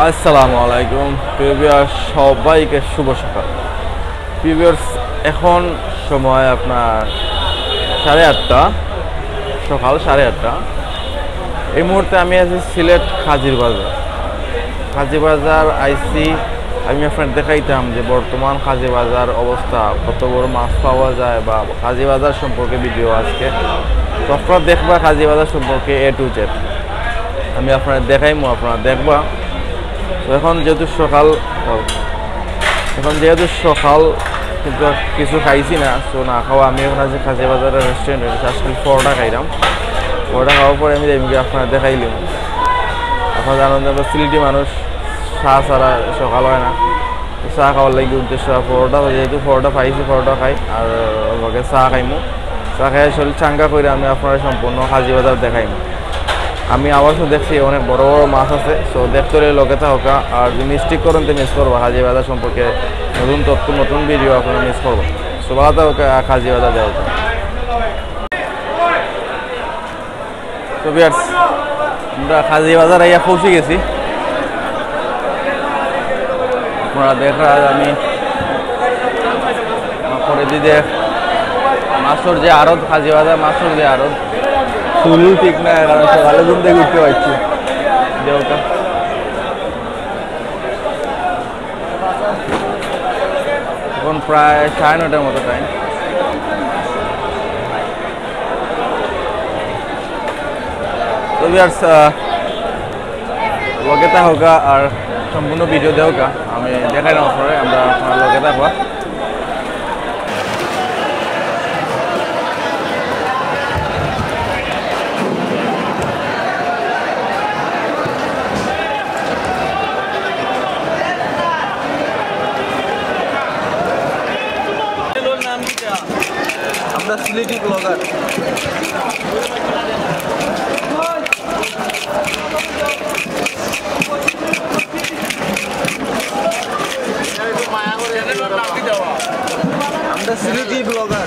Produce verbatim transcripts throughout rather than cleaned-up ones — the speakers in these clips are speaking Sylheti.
আসসালামু আলাইকুম প্রিয় ভিউয়ার্স, সবাইকে শুভ সকাল। প্রিয় ভিউয়ার্স, এখন সময় আপনার সাড়ে আটটা, সকাল সাড়ে আটটা। এই মুহূর্তে আমি আছি সিলেট কাজির বাজার। কাজির বাজার আইছি, আমি আপনার দেখাইতাম যে বর্তমান কাজির বাজার অবস্থা, কত বড় মাছ পাওয়া যায় বা কাজির বাজার সম্পর্কে ভিডিও আজকে। তো আপনারা দেখবা কাজির বাজার সম্পর্কে এ টু জেড। আমি আপনার দেখাইমু, আপনারা দেখবা। তো এখন যেহেতু সকাল, এখন যেহেতু সকাল, কিন্তু কিছু খাইছি না, তো না খাওয়া আমি এখন আছি কাজির বাজারের রেস্টুরেন্টে, আজকে পরোটা খাইলাম। পরোটা খাওয়ার পরে আমি যাইমু গিয়া আপনারা দেখাইলাম। আপনারা জানেন যে আমরা সিলেটি মানুষ, চা ছাড়া সকাল হয় না। তো চা খাওয়ার লাগি উদ্দেশ্য, আর পরোটা, যেহেতু পরোটা পাইছি, পরোটা খাই, আর লগে চা খাইমু। চা খাই শরীর চাঙ্গা করে আমি আপনারা সম্পূর্ণ কাজির বাজার দেখাইমু। আমি আবার তো দেখছি অনেক বড় বড় মাছ আছে, তো দেখতে হলে লগে থাকউক্কা। আর যদি মিস করইন তো মিস করবা কাজির বাজার সম্পর্কে নতুন তথ্য, নতুন ভিডিও আপনারা মিস করবা। তো ভালা থাকউক্কা, কাজির বাজার দেখউক্কা। তো ভিউয়ার্স, আমরা কাজির বাজার আইয়া পৌঁছি গেছি। আপনারা দেখরা, আমি পরে দিদি মাছর যে আড়ত, কাজির বাজার মাছর যে আড়ত, চুল ঠিক না, কারণ সকালে ঘুম থেকে উঠতে পারছি। দেখউক্কা। এখন প্রায় সাড়ে নয়টার মতো টাইম। তো ভিউয়ার্স, আহ, লগে থাকউক্কা আর সম্পূর্ণ ভিডিও দেখউক্কা, আমি দেখাইলাম আপনারে, আমরা আপনারা লগে থাকবা। আমরা সিলেটি ব্লগার। আমরা সিলেটি ব্লগার।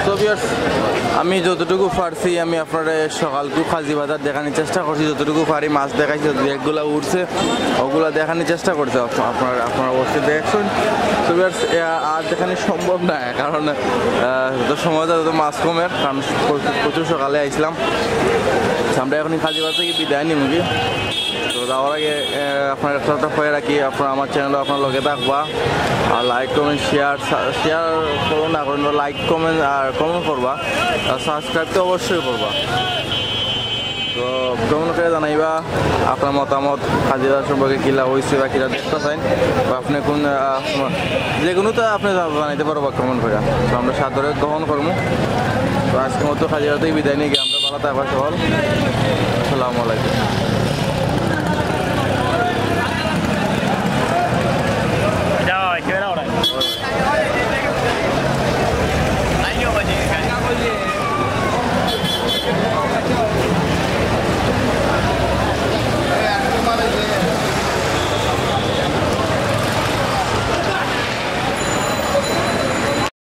তো ভিউয়ার্স, আমি যতটুকু পারছি আমি আপনারে সকালকু কাজী বাজার দেখানির চেষ্টা করছি, যতটুকু পারি মাছ দেখাইছি, যেগুলা উঠছে ওগুলা দেখানির চেষ্টা করছি। আপ-, আপনারা, আপনারা অবশ্যই দেখছইন। তো ভিউয়ার্স, এ, আর দেখানি সম্ভব না, কারণ, আহ, যত সময় যায় তত মাছ কমের, কারণ প্রচুর, প্রচুর সকালে আইছিলাম। তো আমরা এখন কাজী বাজার থাকি বিদায় নিমুগি। তো যাওয়ার আগে, আহ, আপনারা একটা কথা কইয়া রাখি, আপনারা আমার চ্যানেলো আপনারা লগে থাকবা, আর like, comment, share, শে-, share করুন না করুন, like, comment আর comment করবা, আর subscribe তো অবশ্যই করবা। তো comment করে জানাইবা আপনার মতামত, কাজী বাজার সম্পর্কে কিলা অইছে বা কিলা দেখতে চাইন, বা আপনি কোন, আহ, যে কোনো তো আপনি জা-, জানাইতে পারবা comment করে। তো আমরা সাদরে গ্রহণ করবো। তো আজকের মতো কাজী বাজার থাকি বিদায় নিয়ে গিয়ে আমরা ভালো থাকবা সকল। আসসালামু আলাইকুম।